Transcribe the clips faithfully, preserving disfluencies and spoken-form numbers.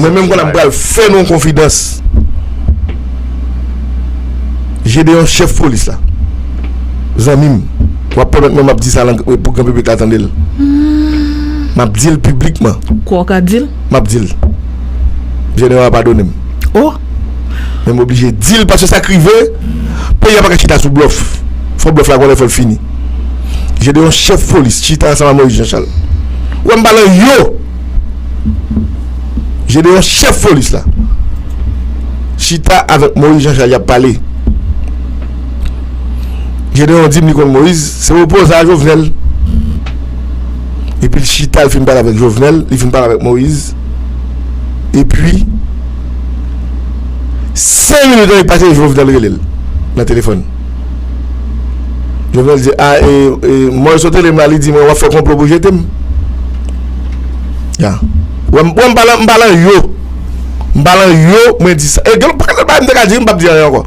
Mwen menm konn ap pral fè nou yon konfidans. Jedeon, chèf polis la, zanmi m, w ap pèmèt mwen m ap di sa lan, pou gran piblik la tande l. M ap di l piblikman. Kwa w ka di l? M ap di l. Jedeon a padone m. Oh! Men m oblije di l paske sa k rive, peyi a pa ka chita sou blòf. Fò blòf la gon lè fò l fini. Jedeon, chèf polis, chita ansanm ak Moïse Jean Charles. Ou wè m pa lan yo. Jedeon, chèf polis la, chita avèk Moïse Jean Charles, y ap pale. Jedeon di m li konn Moïse, se opozan a Jovenel. Epi l chita, l fin pale avèk Jovenel, li fin pale avèk Moïse. Epi, senk minit annik pase, Jovenel rele l nan telefòn. Jovenel di, a, e, e, Moïse sot rele m la, li di mwen, w ap fè konplo pou jete m. Ya. Wè m, wè m pa lan, m pa lan yo. M pa lan yo, mwen di sa. E gen yon pakèt lòt bagay m te ka di, m p ap di anyen ankò.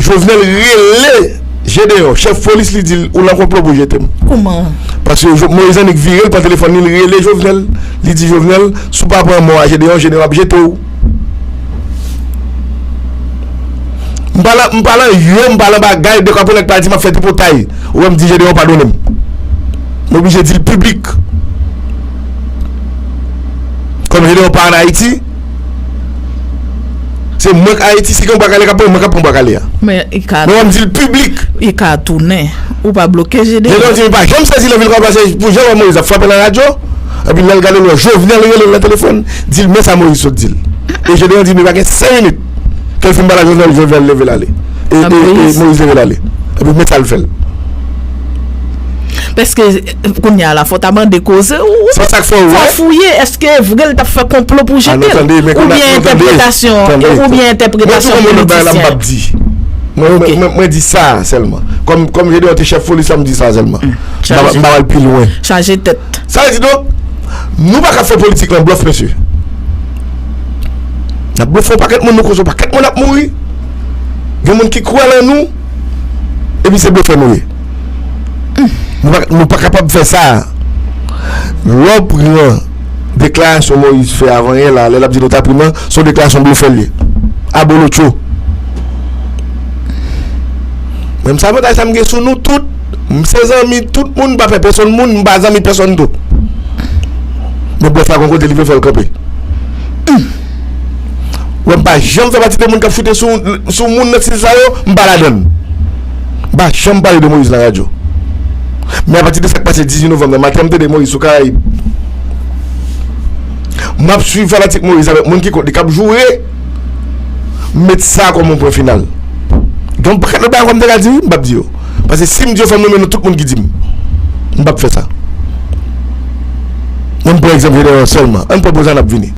Jovenel rele Jedeon, chèf polis, li di l, ou lan konplo pou jete m. Kouman? Paske Jo-, Moïse annik vire l, pran telefòn li, li rele Jovenel. Li di Jovenel, si w pa pran mò a Jedeon, Jedeon ap jete w. M pa lan, m pa lan yo, m pa lan bagay, dekwa pou nèg pa di m ap fè tripotay. Ou wè m di Jedeon padone m. M oblije di l piblik. Kòm Jedeon pa ann Ayiti, se mwen k Ayiti, si gen bwa kale k ap pran, mwen k ap pran bwa kale a. Men i ka Men w ap di l piblik. I ka tounen. Ou pa bloke Jedeon. Jedeon di m pa janm sezi nan vil Kòbasye pou jan wè Moïse ap frape nan radyo. Epi lè l gade l wè Jovenel rele l nan telefòn, di l men sa Moïse sot di l. E Jedeon di m li pa gen senk minit. Ke l fin pale ak Jovenel, Jovenel leve l ale. E, e, e Moïse leve l ale. Epi men sa l fè l. Paske kounye a la, fò w ta mande koze ou. Se sa k fè w wè. Fò w fouye, èske vre l t ap fè konplo pou jete l? Oubyen entèpretasyon, oubyen entèpretasyon politisyen? Mwen, mwen, mwen di sa sèlman. Kòm, kòm Jedeon te chèf polis la, m di sa sèlman. M pa, m pa pral pi lwen. Chaje tèt. Sa vle di donk, nou pa ka fè politik lan blòf, mesye. N ap blofè yon pakèt moun, nou koze yon pakèt moun ap mouri. Gen moun ki kwè lan nou, epi se blofè nou ye. Nou pa, nou pa kapab fè sa. Lè w pran deklarasyon Moïse fè avan yè la, lè l ap di nou ta pran nan, se yon deklarasyon blofè l ye. Abolotcho. Men m se avantaj sa m gen sou nou tout. M se zanmi tout moun, m pa pè pèsonn moun, m pa zanmi pèsonn tou. Men blòf la gon kote li vle fè l kanpe. Wè m pa janm fè pati de moun k ap choute sou, sou moun nan stil sa yo, m pa ladann. M pa janm pale de Moïse nan radyo. Men apati de sa k pase dizuit novanm nan, maten an m tande Moïse sou Karayib. M ap swiv fanatik Moïse avèk moun ki kont li k ap joure. M met sa kòm yon pwen final. Gen yon pakèt lòt bagay ankò m te ka di wi, m p ap di yo. Paske si m di yo, fò m nonmen non tout moun ki di m. M p ap fè sa. Ann pran egzanp Jedeon sèlman. Ann pran poz la n ap vini.